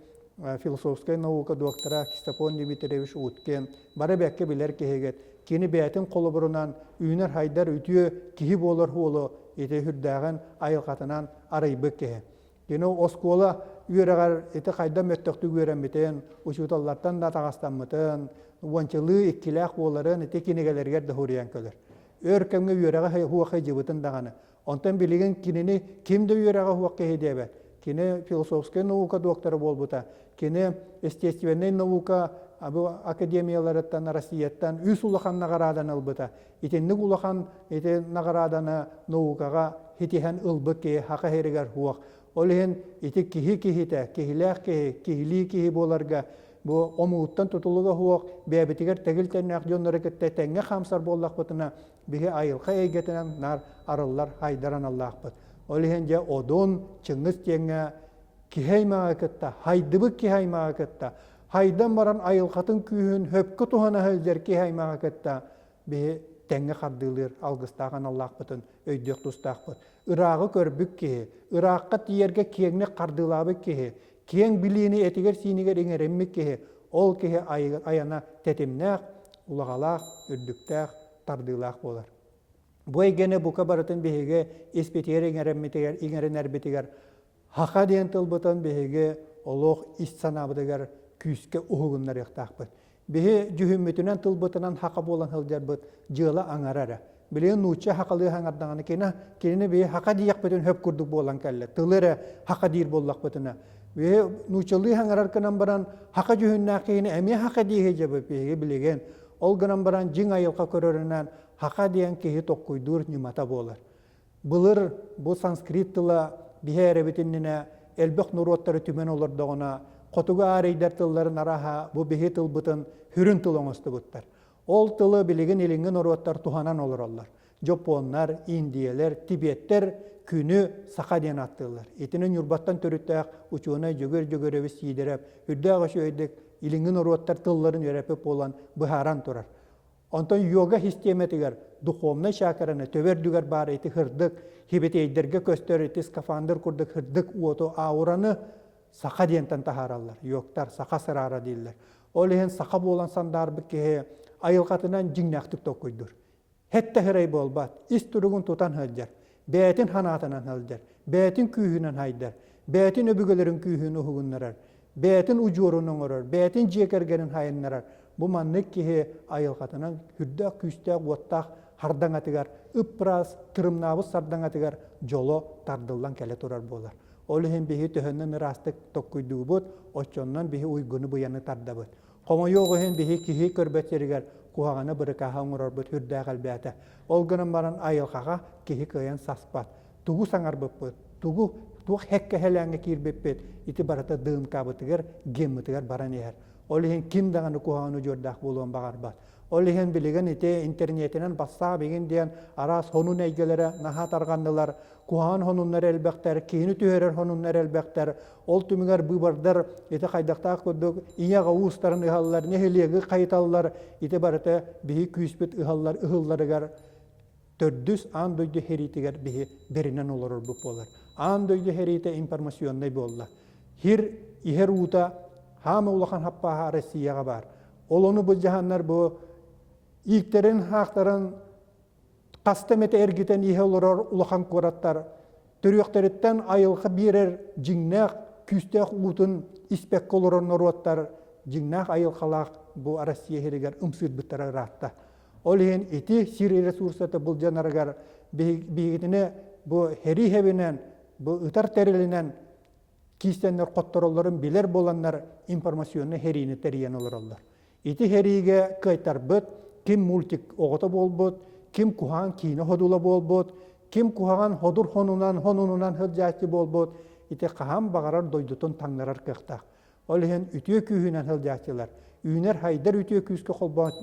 S2: философскай наука доктора Ксенофонт Дмитриевич Уткин бары бэккэ билэр киһигит. Кини бэйэтин холобурунан үүнэр-хайдар үтүө киһи буолар уолу ити сүрдээҕин айылҕатынан арыйбыт киһи. Кини оскуола үөрэҕэр ити хайда мөттөхтүк үөрэммитин, учууталлартан да атаҕастаммытын, уончалыы иккилээх буоларын ити кинигэлэригэр да суруйан кэлэр. Өр кэмҥэ үөрэҕи суох дьыбытын даҕаны Онтон билигин кинини ким да үөрэҕэ суох киһи диэбэт. Кини философскай наука доктора буолбута. Кини естественнэй наука бу академияларыттан Россияттан үс улахан наҕарааданы ылбыта. Итинник улахан ити наҕарааданы наукаҕа ситиһэн ылбыт киһи саха сиригэр суох. Ол иһин ити киһи киһитэ, киһилээх киһи, киһилии киһи буоларга бу омугуттан тутулуга суох бэйэбитигэр тэгил тэҥнээх дьоннору кытта тэҥҥэ хаамсар буоллахпытына биһи айылҕа эйгэтинэн наар арыллар хайдар аналлаахпыт. Ол иһин дьэ Одун, Чыҥыс диэҥҥэ киһи аймаҕы кытта, хайдыбыт киһи аймаҕы кытта, хайдан баран айылҕатын күүһүн хөпкө туһана сылдьар киһи аймаҕы кытта биһи тэҥҥэ хардыылыыр алгыстаах аналлаахпытын өйдүөх тустаахпыт. Ырааҕы көрбүт киһи, ыраахха тиийэргэ киэҥник хардыылаабыт киһи, киэҥ билиини этигэр-сиинигэр иҥэриммит киһи, ол киһи айана тэтимнээх, улаҕалаах, үрдүктээх, тардыылаах буолар. Бу эйгэни бука барытын биһиги испитигэр иҥэрэммитигэр, иҥэринэрбитигэр хаха диэн тылбытын биһиги олох ис санаабытыгар күүскэ уһугуннарыахтаахпыт. Биһи дьүһүммүтүнэн тылбытынан хака буолан сылдьарбыт дьыала аҥара эрэ. Билигин нуучча хакалыы хаҥардаҕына кини кинини биһи хака диэхпитин хөп курдук буолан кэллэ. Тылы эрэ хака диир буоллахпытына. Биһи нууччалыы хаҥарар гынан баран хака дьүһүннээх киһини эмиэ хака дии сылдьабыт биһиги билигин. Ол гынан баран дьиҥ айылҕа көрөрүнэн хака диэн киһи токкуйдуур ньымата буолар. Былыр бу санскрит тыла биһи эрэбит иннинэ элбэх норуоттары түмэн олордоҕуна хотугу аарийдар тылларын араһа бу биһи тылбытын хүрүн тыл оҥостубуттар. Ол тылы билигин илиҥҥи норуоттар туһанан олороллор. Дьоппуоннар, индийэлэр, тибеттэр күнү саха диэн ааттыыллар. Итини Ньурбаттан төрүттээх учуонай Дьөгүөр Дьөгүөрэбис Сиидэрэп үрдээх үчүгэйдик илиҥҥи норуоттар тылларын үөрэппит буолан быһааран турар. Онтон йога систиэмэтигэр духовнай чакраны төбө үрдүгэр баар ити һырдык, хибитейдэргэ көстөр ити скафандр курдук һырдык уоту аураны саха диэнтэн таһаараллар. Йогтар саха сыраара дииллэр. Ол иһин саха буолан сандаарбыт киһи айылҕатынан дьиҥнээхтик толкуйдуур. Хэттэ хырай буолбат, ис туругун тутан сылдьар, бэйэтин санаатынан сылдьар, бэйэтин күүһүнэн хайдар, бэйэтин өбүгэлэрин күүһүн уһугуннарар, бэйэтин удьуорун оҥорор, бэйэтин дьиэ кэргэнин хайыннарар. Бу маннык киһи айылҕатынан сүрдээх күүстээх уоттаах хардаҥатыгар, ып-ыраас тырымнаабыт сардаҥатыгар дьоло тардыллан кэлэ турар буолар. Ол иһин биһи төһөннөн ыраастык токкуйдуубут, оччоннон биһи уйгуну-быйаны тардабыт. Хомойуох иһин биһи киһи көрбөт сиригэр куһаҕаны бырыкааһа оҥорорбут сүрдээх элбээтэ. Ол гынан баран айылҕаҕа киһи кыайан саспат. Тугу саҥарбыппыт, тугу туох һэккэһэлээҥҥэ киирбиппит ити барыта ДНК-бытыгар, геммытыгар баран иһэр. Ол иһин ким даҕаны куһаҕаны удьуордаах буолуон баҕарбат. Ол иһин билигин ити интернетинэн бассаап игин диэн араас сонун эйгэлэрэ наһаа тарҕаннылар. Куһаҕан сонуннар элбэхтэр, киһини түһэрэр сонуннар элбэхтэр. Ол түмүгэр быыбардар ити хайдахтаах курдук ийэ-аҕа уустарын ыһаллар, нэһилиэги хайыталлар. Ити барыта биһи күүспүт ыһаллар ыһылларыгар төрдүс аан дойду сэриитигэр биһи бэринэн олорорбут буолар. Аан дойду сэриитэ информационнай буолла. Хир иһэр уута хаама улахан хаппааһа Россияҕа баар. Ол ону былдьаһаннар бу ииктэрин-хаахтарын хаста эмэтэ эргитэн иһэ олорор улахан куораттар төрүөхтэриттэн айылҕа биэрэр дьиҥнээх күүстээх уутун испэккэ олорор норуоттар дьиҥнээх айылҕалаах бу Россия сиригэр ымсыырбыттара ыраатта. Ол иһин ити сир ресурсата былдьанарыгар биһигитини бу сэрии сэбинэн, бу ытар тэрилинэн киистэннэр хоттороллорун билэр буоланнар информационнай сэриини тэрийэн олороллор. Ити сэриигэ кыайтарбыт, ким мультик оҕото буолбут, ким куһаҕан киинэ ходула буолбут, ким куһаҕан ходур хонунан хонунунан сылдьааччы буолбут, ити хаһан баҕарар дойдутун таҥнарар кыахтаах. Ол иһин үтүө күүһүнэн сылдьааччылар, үүнэр-хайдар үтүө күүскэ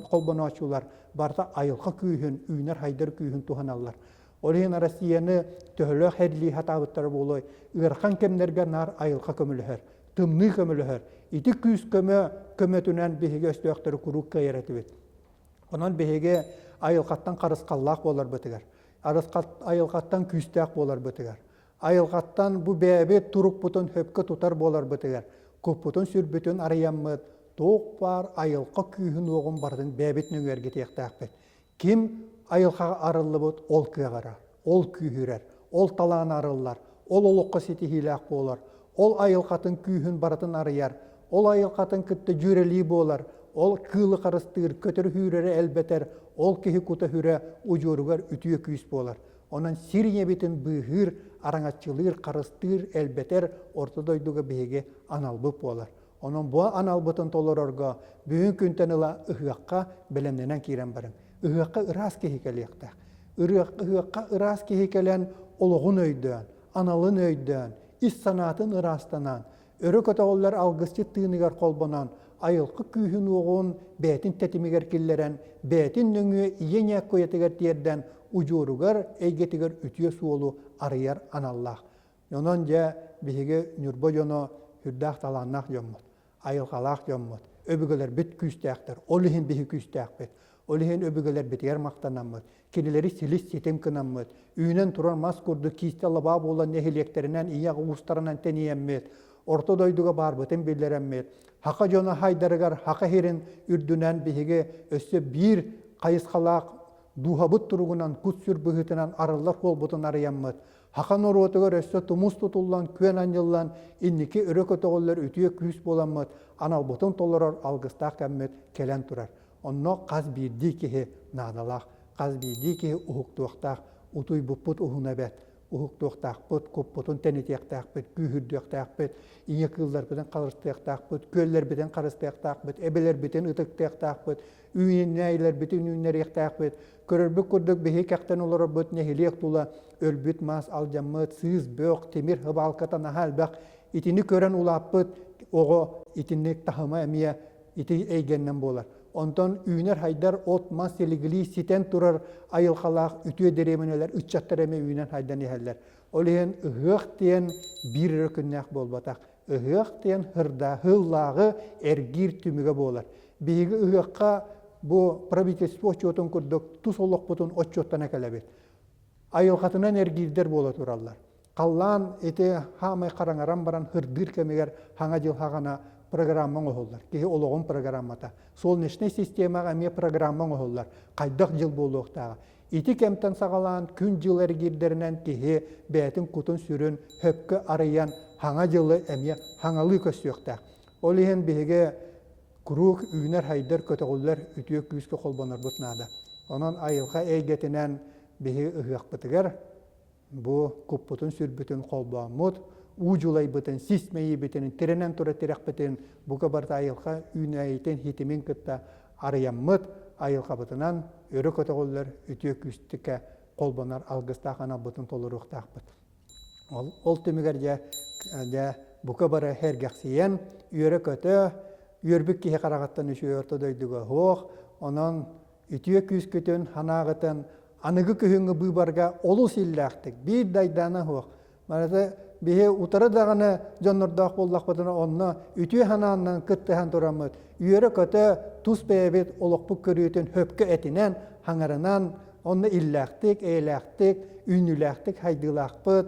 S2: холбонооччулар барыта айылҕа күүһүн, үүнэр-хайдар күүһүн туһаналлар. Ол иһин Россияны төһөлөөх хэрлии сатаабыттара буолуой, ыарахан кэмнэргэ наар айылҕа көмөлөһөр, тымныы көмөлөһөр. Ити күүс көмө көмөтүнэн биһиги өстөөхтөрү куруук кыайар этибит. Онон биһиги айылҕаттан харысхаллаах буоларбытыгар, айылҕаттан күүстээх буоларбытыгар, Айылҕаттан бу бэйэбит турукпутун сөпкө тутар буоларбытыгар, куппутун-сүрбүтүн арыйаммыт, туох баар айылҕа күүһүн-уоҕун барытын бэйэбит нөҥүө эргитиэхтээхпит. Ким айылҕаҕа арыллыбыт, ол кыаҕырар, ол күүһүрэр, ол талаана арыллар, ол олоххо ситиһиилээх буолар, ол айылҕатын күүһүн барытын арыйар, ол айылҕатын кытта дьүөрэлии буолар, ол кыылы харыстыыр, көтөр сүүрэри элбэтэр, ол киһи кута-сүрэ удьуоругар үтүө күүс буолар. Онон сир ийэбитин быыһыыр, араҥаччылыыр, харыстыыр, элбэтэр орто дойдуга биһиги аналбыт буолар. Онон бу аналбытын толорорго бүгүн күнтэн ыла ыһыахха бэлэмнэнэн киирэн барыҥ. Ыһыахха ыраас киһи кэлиэхтээх. Ыһыахха ыраас киһи кэлэн олоҕун өйдөөн, аналын өйдөөн, ис санаатын ыраастанан, өрө көтөҕүллэр алгысчыт тыыныгар холбонон, айылҕа күүһүн-уоҕун бэйэтин тэтимигэр киллэрэн, бэйэтин нөҥүө ийэ ньээккуйатыгар тиэрдэн, удьуоругар, эйгэтигэр үтүө суолу арыйар аналлаах. Онон дьэ биһиги Ньурба дьоно сүрдээх талааннаах дьоммут, айылҕалаах дьоммут, өбүгэлэрбит күүстээхтэр, ол иһин биһи күүстээхпит. Ол иһин өбүгэлэрбитигэр махтанаммыт, кинилэри силис ситим гынаммыт, үүнэн турар мас курдук киистэ лабаа буолан нэһилиэктэринэн ийэ уустарынан тэнийэммит, орто дойдуга баарбытын биллэрэммит, саха дьоно хайдарыгар саха сирин үрдүнэн биһиги өссө биир хайысхалаах дууһабыт туругунан кут-сүр быһыытынан арыллар суолбутун арыйаммыт, Саха норуотугар өссө тумус тутуллан, күөн анньыллан, инники өрө көтөҕүллэр үтүө күүс буоламмыт, аналбытын толорор алгыстаах кэммит кэлэн турар. Онно хас биирдии киһи наадалаах, хас биирдии киһи уһуктуохтаах, утуйбуппут уһуна эбэт. Уһуктуохтаахпыт, куппутун тэнитиэхтээхпит, күүһүрдүөхтээхпит, ийэ кыылларбытын харыстыахтаахпыт, күөллэрбитин харыстыахтаахпыт, эбэлэрбитин ытыктыахтаахпыт, үүнээйилэрбитин үүннэриэхтээхпит. Көрөрбүт курдук биһи кэхтэн олорорбут нэһилиэк тула өлбүт мас алдьаммыт, сыыс бөх, тимир хыбаалката наһаа элбэх. Итини көрөн улааппыт оҕо итинник таһыма эмиэ ити эйгэннэн буолар. Онтон үүнэр-хайдар от-мас силигилии ситэн турар айылҕалаах үтүө дэриэбинэлэр ыччаттар эмиэ үүнэн-хайдан иһэллэр. Ол иһин ыһыах диэн биир эрэ күннээх буолбатах. Ыһыах диэн һыллааҕы эргиир түмүгэ буолар. Биһиги ыһыахха бу правительство отчуотун курдук тус олохпутун отчуоттана кэлэбит. Айылҕатынан эргиирдэр буола тураллар. Халлаан ити хаамай хараҥаран баран һырдыыр кэмигэр хаҥа дьыл хаҕана программа оҥоһуллар. Киһи олоҕун программата. Солнечнай системаҕа эмиэ программа оҥоһуллар. Хайдах дьыл буолуохтааҕа. Ити кэмтэн саҕалаан күн-дьыл эргиирдэринэн киһи бэйэтин кутун-сүрүн хөпкө арыйан хаҥа дьылы эмиэ хаҥалыы көстүөхтээх. Ол иһин биһиги куруук үүнэр-хайдар, көтөҕүллэр үтүө күүскэ холбонорбут наада. Онон айылҕа эйгэтинэн биһиги ыһыахпытыгар бу куппутун-сүрбүтүн холбооммут, уу дьулайбытын, сис мэйиибитин, тирэнэн турар тирэхпитин бука барыта айылҕа үүнээйитин хитимин кытта арыйаммыт, айылҕабытынан өрө көтөҕүллэр үтүө күүстүкэ холбонор алгыстаах аналбытын толоруохтаахпыт. Ол, ол түмүгэр дьэ, дьэ бука бары сэргэхсийэн, үөрэ-көтө, үөрбүт киһи хараҕыттан үчүгэй орто дойдуга суох, онон үтүө күүскүтүн, санааҕытын аныгы күһүҥҥү быыбарга олус иллээхтик, биир да айдаана суох. Барыта биһи утары даҕаны дьоннордоох буоллахпытына онно үтүө санааннан кыттыһан тураммыт, үөрэ-көтө тус бэйэбит олохпут көрүүтүн хөпкө этинэн, хаҥарынан, онно иллээхтик, эйэлээхтик, үүнүүлээхтик хайдыылаахпыт,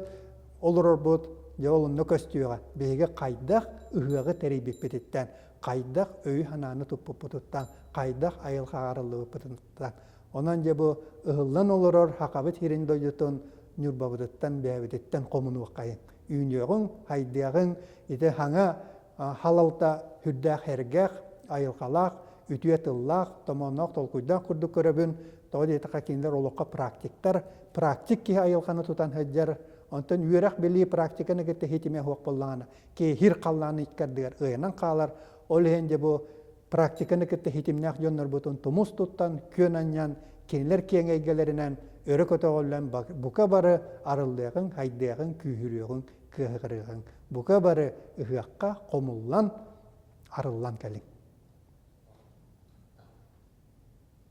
S2: олорорбут дьэ ол онно көстүөҕэ. Биһиги хайдах ыһыаҕы тэрийбиппититтэн, хайдах өйү-санааны туппуппутуттан, хайдах айылҕаҕа арыллыбыппытыттан. Онон дьэ бу ыһыллан олорор Хахабыт сирин дойдутун Ньурбабытыттан, бэйэбититтэн хомунуоххайыҥ. Үүнүөҕүҥ, хайдыаҕыҥ, ити хаҥа халалта сүрдээх эргэх, айылҕалаах, үтүө тыллаах, томоонноох толкуйдаах курдук көрөбүн. Тоҕо диэтэххэ кинилэр олоххо практиктар. Практик киһи айылҕаны тутан сылдьар. Онтон үөрэх-билии практиканы кытта хитимэ суох буоллаҕына, киһи халлааны иккардыгар ыйанан хаалар. Ол иһин дьэ бу практиканы кытта хитимнээх дьоннорбутун тумус туттан, күөн анньан, кинилэр киэҥ эйгэлэринэн өрө көтөҕүллэн бука бары арыллыаҕыҥ, хайдыаҕыҥ, күүһүрүөҕүҥ, кыаһыгырыаҕыҥ. Бука бары ыһыахха хомуллан, арыллан кэлиҥ.